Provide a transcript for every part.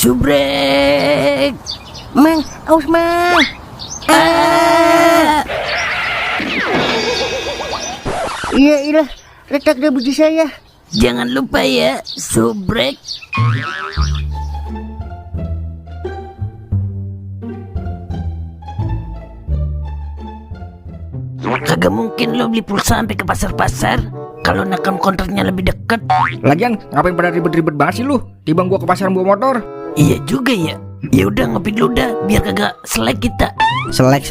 Subrek. Mang, aus mang. Iya, letak deh biji saya. Jangan lupa ya, subrek. Kagak mungkin lo beli pulsa sampai ke pasar-pasar kalau nakam kontraknya lebih dekat. Lagian ngapain pada ribet-ribet banget sih lu? Tiba gua ke pasar bawa motor. Iya juga ya. Ya udah ngopi dulu dah, biar kagak selek kita. Selek,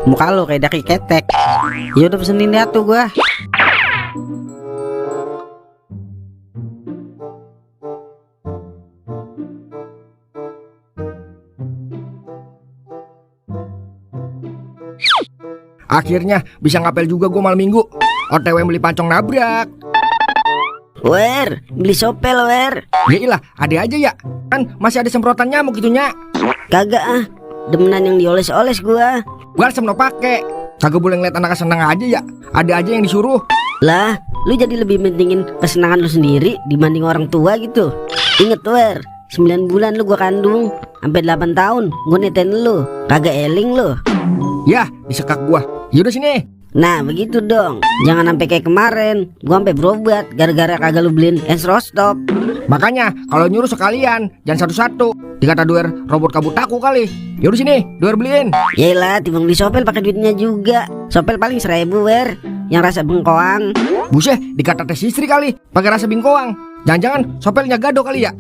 muka lu kayak daki ketek. Ya udah pesenin dah tuh gua. Akhirnya bisa ngapel juga gua malam minggu. OTW beli pancong nabrak. Wer, beli sopel wer. Yaelah, ada aja ya. Kan masih ada semprotan nyamuk gitunya. Kagak ah, demenan yang dioles-oles gua. Gua semno pake. Kagak boleh ngeliat anak seneng aja ya. Ada aja yang disuruh. Lah, lu jadi lebih mentingin kesenangan lu sendiri dibanding orang tua gitu. Ingat wer, 9 bulan lu gua kandung, sampai 8 tahun gua netain lu. Kagak eling lu. Yah, disekak gua. Yaudah sini. Nah begitu dong. Jangan sampai kayak kemarin gua sampai berobat gara-gara kagak lu beliin es rostop. Makanya kalau nyuruh sekalian, jangan satu-satu. Dikata duer robot kabut aku kali. Yaudah sini, duer beliin. Yaelah, timbang beli sopel pakai duitnya juga. Sopel paling 1000 wer, yang rasa bengkoang. Buset, dikata tes istri kali, pakai rasa bingkoang. Jangan-jangan sopelnya gado kali ya.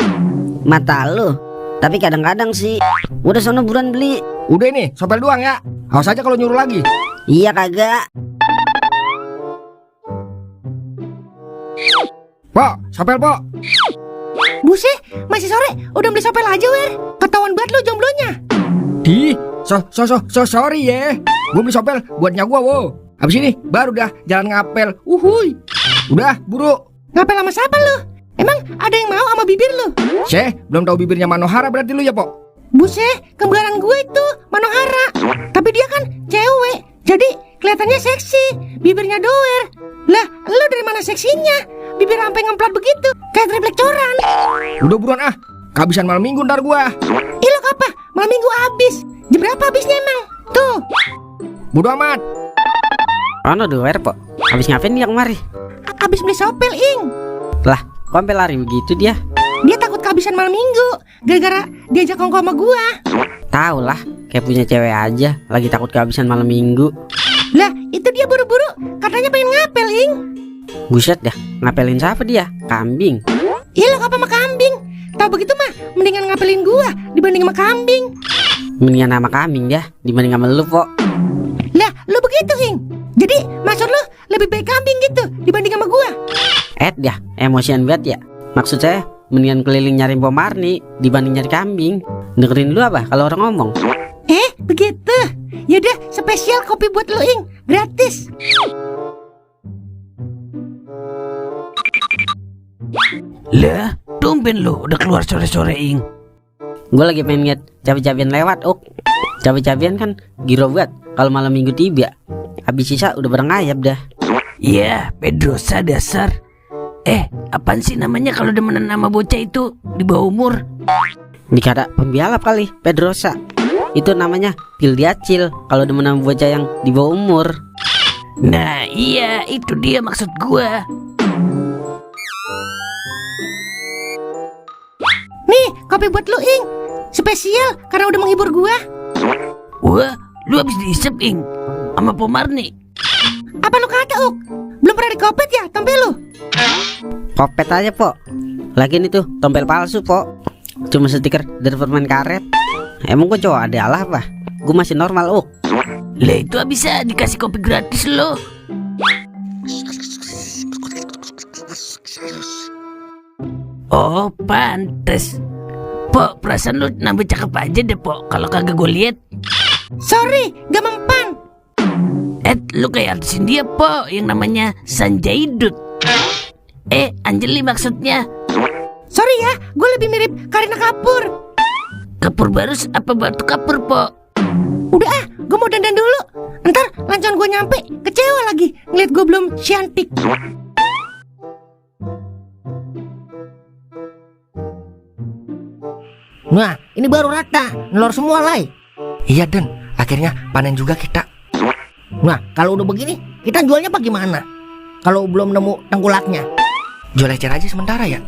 Mata lu. Tapi kadang-kadang sih. Udah sono buruan beli. Udah ini, sopel doang ya. Awas aja kalau nyuruh lagi. Iya kagak. Pok, sopel pok. Buset, masih sore udah beli sopel aja wer. Ketahuan banget lu jomblonya. Di, sorry ya. Gua beli sopel buatnya gua, wow. Habis ini baru dah jalan ngapel. Uhuy. Udah, buru. Ngapel sama siapa lu? Emang ada yang mau sama bibir lu? Belum tahu bibirnya Manohara berarti lu ya, Pok? Buset, kembaran gue itu Manohara. Tapi dia kan cewek, jadi kelihatannya seksi. Bibirnya doer. Lah, lu dari mana seksinya? Bibir sampai ngemplat begitu, kayak triplek coran. Udah buruan ah. Kehabisan malam minggu ntar gua. Ih lu apa? Malam minggu habis. Jam berapa habisnya emang? Tuh. Bodo amat. Ono do wer pok. Habis ngapain dia kemari? Habis beli sopel, Ing. Lah, kok sampai lari begitu dia? Dia takut kehabisan malam minggu gara-gara diajak kongko sama gua. Tahu lah, kayak punya cewek aja lagi takut kehabisan malam minggu. Lah, itu dia buru-buru katanya pengen ngapel, Ing. Buset dah, ngapelin siapa dia? Kambing. Iya lo apa sama kambing? Tahu begitu mah mendingan ngapelin gua dibanding sama kambing. Mendingan sama kambing ya dibanding sama lu pok. Lah, lu begitu, Ing. Jadi maksud lu lebih baik kambing gitu dibanding sama gua? Dah, emosian banget ya. Maksud saya mendingan keliling nyari pemarni dibanding nyari kambing. Dengerin lu apa kalau orang ngomong? Begitu. Yaudah, spesial kopi buat lu, Ing. Gratis. Lah, tumben lo udah keluar sore-sore, Ing. Gue lagi pengen liat cabai-cabian lewat, Cabai-cabian kan giro banget kalau malam minggu tiba. Habis sisa udah bareng ngayap dah. Ya, Pedrosa dasar. Apaan sih namanya kalau demenan nama bocah itu di bawah umur? Dikata pembialap kali, Pedrosa. Itu namanya Pildiacil kalau demenan bocah yang di bawah umur. Nah iya, itu dia maksud gua. Nih, kopi buat lu, Ing. Spesial karena udah menghibur gua. Wah, lu habis diisep, Ing, sama Pomarni. Apa lu kata, Uk? Belum pernah dikopet ya tompel lu? Kopet aja pok. Lagian itu tompel palsu pok. Cuma stiker dari permen karet. Emang gue cowok adalah apa? Gue masih normal Lah itu bisa dikasih kopi gratis lo. Oh pantes. Pok, perasaan lu nambah cakep aja deh Pok. Kalau kagak gue liat. Sorry, gak mempan. Lu kayak artisin dia Pok, yang namanya Sanjay Dutt. Anjeli maksudnya. Sorry ya, gue lebih mirip Kareena Kapoor. Kapur barus apa batu kapur Pok? Udah ah, gue mau dandan dulu. Ntar lancar gue nyampe kecewa lagi ngeliat gue belum cantik. Nah, ini baru rata, nelor semua, Lai. Iya Den, akhirnya panen juga kita. Nah, kalau udah begini, kita jualnya apa gimana? Kalau belum nemu tengkulaknya. Jual ecer aja sementara ya.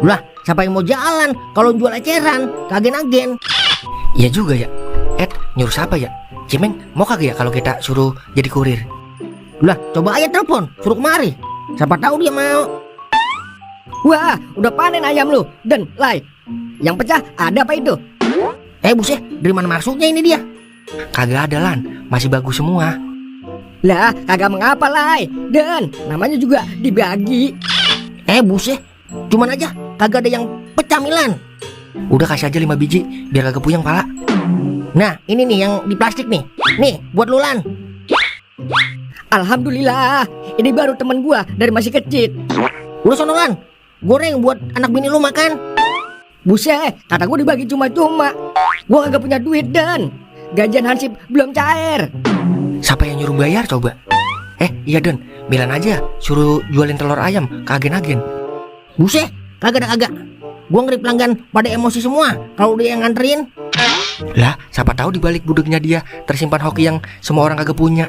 Lah, siapa yang mau jalan kalau jual eceran ke agen-agen? Iya juga ya. Nyuruh siapa ya? Cimeng mau kagak ya kalau kita suruh jadi kurir? Lah, coba aja telepon, suruh kemari. Siapa tahu dia mau. Wah, udah panen ayam lu, Den, Lai. Yang pecah ada apa itu? Buset, dari mana masuknya ini dia? Kagak ada Lan, masih bagus semua. Lah, kagak mengapa, Lai. Den, namanya juga dibagi. Buset, cuman aja kagak ada yang pecah, Milan. Udah kasih aja 5 biji biar kagak puyeng pala. Nah, ini nih yang di plastik nih. Nih, buat lu, Lan. Alhamdulillah, ini baru temen gua dari masih kecil. Udah sono, Lan. Goreng buat anak bini lu makan. Buset, kata gua dibagi cuma-cuma. Gua kagak punya duit, Den. Gajian Hansip belum cair. Siapa yang nyuruh bayar coba? Iya Den, Milan aja suruh jualin telur ayam ke agen-agen. Buset, kagak ada kagak. Gua ngeri pelanggan pada emosi semua kalau dia yang nganterin. Lah, siapa tahu di balik budeknya dia tersimpan hoki yang semua orang kagak punya.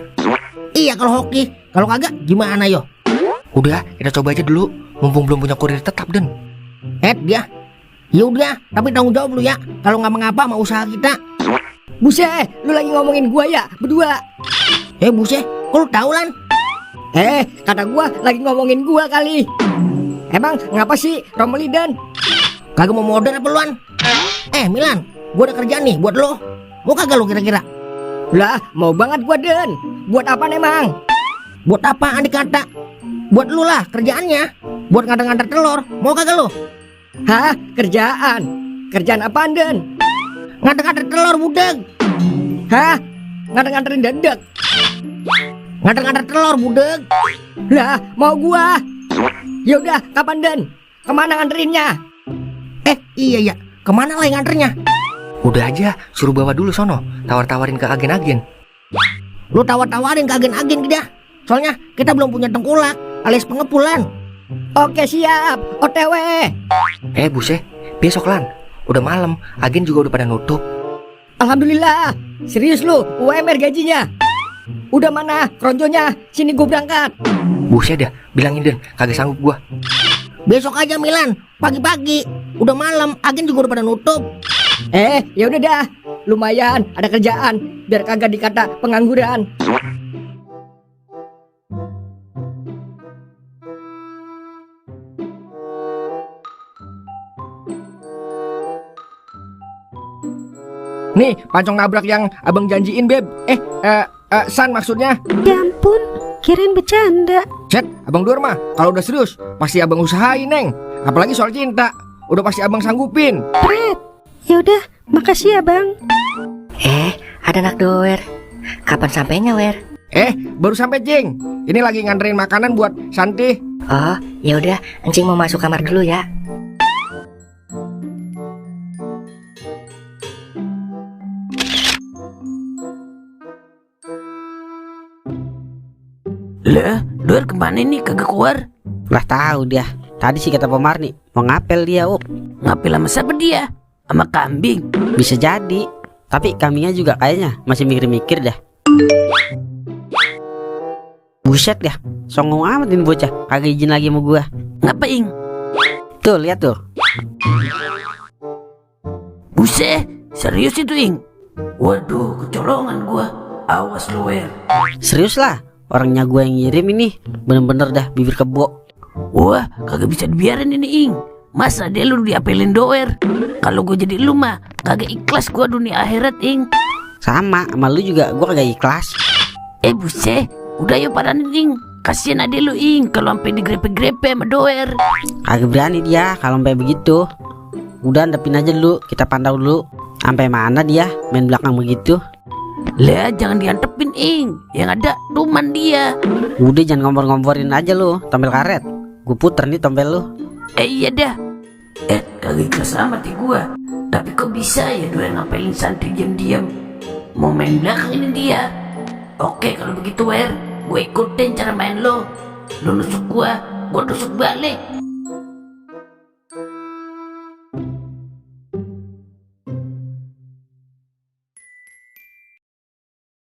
Iya kalau hoki, kalau kagak gimana yo? Udah, kita coba aja dulu, mumpung belum punya kurir tetap Den. Dia. Ya udah, tapi tanggung jawab lu ya kalau nggak mengapa sama usaha kita. Buset, lu lagi ngomongin gua ya, berdua. Buset, kok lu tahu, Lan? Kata gua lagi ngomongin gua kali. Emang ngapa sih Romeli, Den? Kagak mau modern apa luan? Milan, gua ada kerjaan nih buat lo. Mau kagak lo kira-kira? Lah, mau banget gua, Den. Buat apa emang? Buat apa Andi kata? Buat lu lah kerjaannya. Buat nganter-nganter telur. Mau kagak lo? Hah? Kerjaan? Kerjaan apaan, Den? Nganter-nganter telur budeg. Hah? Nganter-nganterin dedek? Nganter-nganter telur budeg. Lah, mau gua. Ya udah, kapan, Den? Kemana nganterinnya? Iya. Kemana lah yang nganternya? Udah aja, suruh bawa dulu sono, tawar-tawarin ke agen-agen. Lu tawar-tawarin ke agen-agen kita. Soalnya kita belum punya tengkulak alias pengepulan. Oke, siap. OTW. Buset, besok Lan. Udah malam, agen juga udah pada nutup. Alhamdulillah. Serius lu, UMR gajinya. Udah mana kronjonya? Sini gua berangkat. Buset dah, bilangin Den, kagak sanggup gua. Besok aja Milan, pagi-pagi. Udah malam, agen juga udah pada nutup. Ya udah dah. Lumayan ada kerjaan biar kagak dikata pengangguran. Nih, pancong nabrak yang abang janjiin, Beb. San maksudnya. Ya ampun, kirain bercanda. Cet, abang Dur mah kalau udah serius pasti abang usahain, Neng. Apalagi soal cinta, udah pasti abang sanggupin. Pret. Ya udah, makasih ya, Bang. Ada anak doer. Kapan sampainya, Wer? Baru sampai, Cing. Ini lagi nganterin makanan buat Santi. Oh, ya udah, Encing mau masuk kamar dulu ya. Lah, Dor kemana nih kagak keluar? Lah tahu dia. Tadi sih kata Pak Marni mau ngapel dia, Up. Ngapel sama siapa dia? Sama kambing. Bisa jadi. Tapi kambingnya juga kayaknya masih mikir-mikir dah. Buset dah, songong amat ini bocah. Kagak izin lagi sama gua. Ngapain? Tuh, lihat tuh. Buset, serius itu, Ing? Waduh, kecolongan gua. Awas lu, Wer. Serius lah. Orangnya gua yang ngirim ini bener-bener dah bibir kebo. Wah, kagak bisa dibiarin ini, Ing. Masa dia lu diapelin doer? Kalau gue jadi lu mah kagak ikhlas gua dunia akhirat, Ing. Sama lu juga gua kagak ikhlas. Buset, udah yuk paranin, Ing. Kasian adek lu, Ing, kalau sampai digrepe-grepe sama doer. Kagak berani dia kalau sampai begitu. Udah antepin aja dulu, kita pantau dulu. Sampai mana dia main belakang begitu. Lah, jangan diantepin, Ing. Yang ada duman dia. Udah jangan ngompor-ngomporin aja lu, tombel karet. Gue puter nih tombel lu. Iya dah. Kagak ikhlas amat ya gua. Tapi kok bisa ya doer ngapelin Santi diam-diam? Mau main belakang ini dia. Oke, kalau begitu, Wer, gue ikutin cara main lo. Lo nusuk gua nusuk balik.